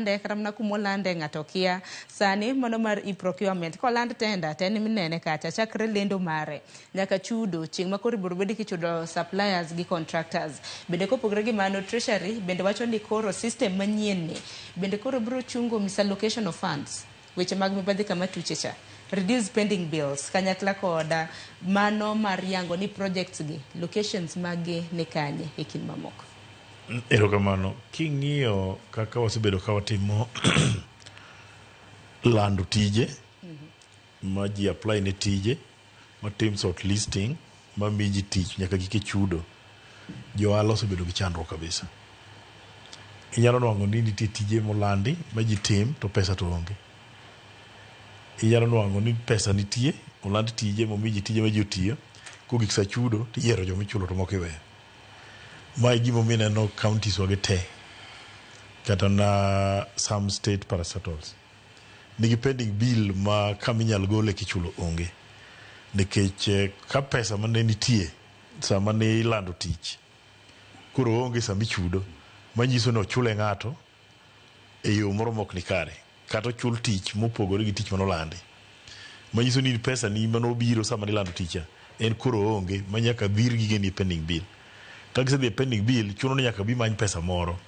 Kata mana kumolande ng'ato kia. Sani mano mar e-procurement koland tender to en minene kacha chakre lendo mare nyaka chudo chieng' ma koro ibiro bedi kichudo suppliers gi contractors. Bende kopogore gi mano, Treasury bende wacho ni koro system manyien ni bende koro biro chungo misallocation of funds, weche mag mibadhi kama tuche cha, reduce pending bills, kanyakla koda mano mar yango ni projects gi locations mag gi ni kanye e kind mamoko. Erokamano. King'iyo kaka wasebedo ka watimo lando tije ma ji apply ne tije, matim shortlisting, ma mi ji tich nyaka gike chudo, jo ohala osebedo gi chandruok kabisa. Inyalo nwang'o ni nitie tije molandi ma ji tim to pesa to onge. Inyalo nwang'o ni pesa nitie, oland tije momi ji tije ma ji otiyo, kogik sa chudo tiyiero joma ichulo to moko iweyo. Ma e gimomiyo ineno counties wagi te kata na some state parastatals nigi pending bill ma kama inyalo gole kichulo onge, nikech ka pesa mane nitie sama ne ilando tich koro onge sama ichudo, manyiso ni ochule ng'ato e yo moro mok ni kare, kata ochul tich mopogore gi tich manolandi, manyiso ni pesa ni manobiro sama nilando tich en koro onge, ma nyaka dhir gige ni pending bill. Ka gisedhi e pending bill, chuno ni nyaka bi many pesa moro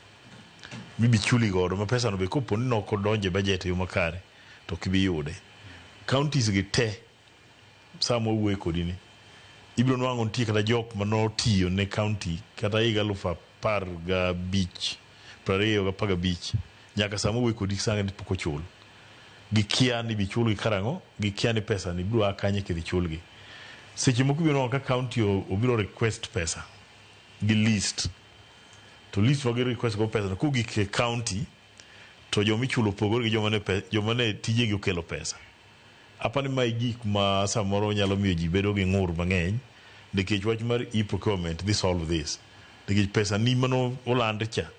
mibi chuli godo, ma pesa no be kopo ni nok odonjo e budget e yo makare to ok ibi yude. Counties gi te sama wawuoye kodi ni ibiro nwang'o nitie kata jok manotiyo ne county kata higa 2015, 2015 nyaka sama wawuoye kodi sani pok ochul. Gikia ni bi chulgi karang'o, gikia ni pesa ni biro a kanye kidhi chulgi. Seche moko ibiro nwang'o ka county obiro request pesa gi list, to list ma gi request go pesa no kogik e county to jomichulo opogore gi joma ne tijegi okelo pesa. Apani mae gik ma samoro nyalo miyo ji bedo gi ng'ur mang'eny, nikech wach mar e-procurement dhi solve this, nikech pesa ni mano oland cha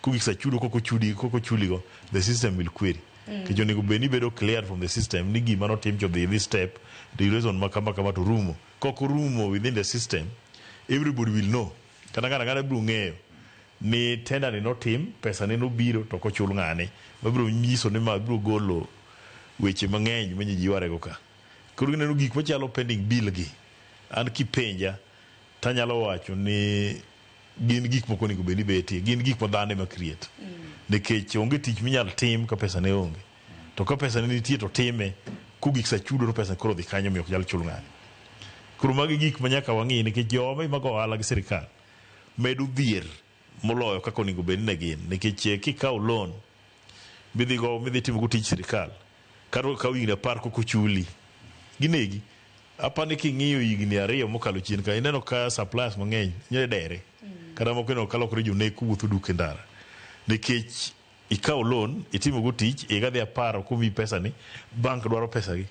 kogik sa chudo kok ochudi kok ochuligo, the system will query, nikech onego bed ni bedo clear from the system ni gima notim cha odhi this step, duration ma kama kama to rumo. Kok orumo within the system, everybody will know, kata ng'ato ang'ata biro ng'eyo ni tender ni notim, pesa ne nobiro to ok ochul ng'ane, mabiro nyiso ni ma biro golo weche mang'eny ma ji yware go ka. Koro gineno gik machalo pending bill gi, an kipenja tanyalo wacho ni gin gik moko onego bed ni betie, gin gik ma dhano ema create, nikech onge tich minyal tim ka pesa ne onge, to ka pesa ne nitie to time kogik sa chudo to pesa koro dhi kanyo, omiyo ok nyal chul ng'ani. Koro magi gik ma nyaka wang'i, nikech joma mago ohala gi sirikal medo dhier moloyo kaka onego bed ni ne gin, nikech kikawo loan midhigo midhi timogo tij sirikal kata okaw higni 10 kok ochuli, ginegi. Apani king'iyo higni 2 mokalo chien ka, ineno ka suppliers mang'eny nyalo dere, kata moko ineno ka lokore jonek wuotho duk e ndara, nikech ikawo loan itimogo tich higa dhi 10 ok omiyi pesa ni, bank dwaro pesa gi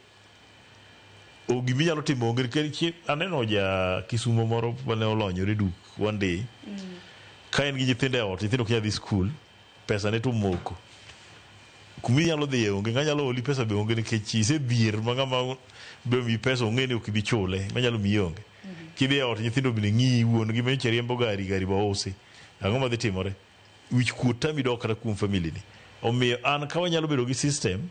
o giminyalo timo onge. Nikech aneno ja Kisumo moro mane olonyore duk one day ka en gi nyithindo e ot, nyithindo ok nyal dhi skul, pesa ne to moko, kuminyalo dhiye onge, ng'a nyalo holi pesa be onge, nikech isedhier ma ng'ama be omiyi pesa ong'e ni ok ibi chule, manyalo miyi onge. Kidhi e ot nyithindo bende ng'iyi, wuon gi manyocha riembo gari, gari be ousi, ang'o madhi timore? Wich kuot tami dok kata kuom family ni. Omiyo an ka wanyalo bedo gi system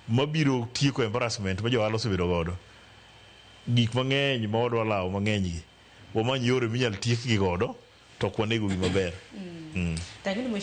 mabiro tieko embarrassment ma jo ohala osebedo godo, gik mang'eny ma wadwa lawo mang'eny gi, wamany yore minyal tiekgi godo to ok wanego gi maber. Tang'ni.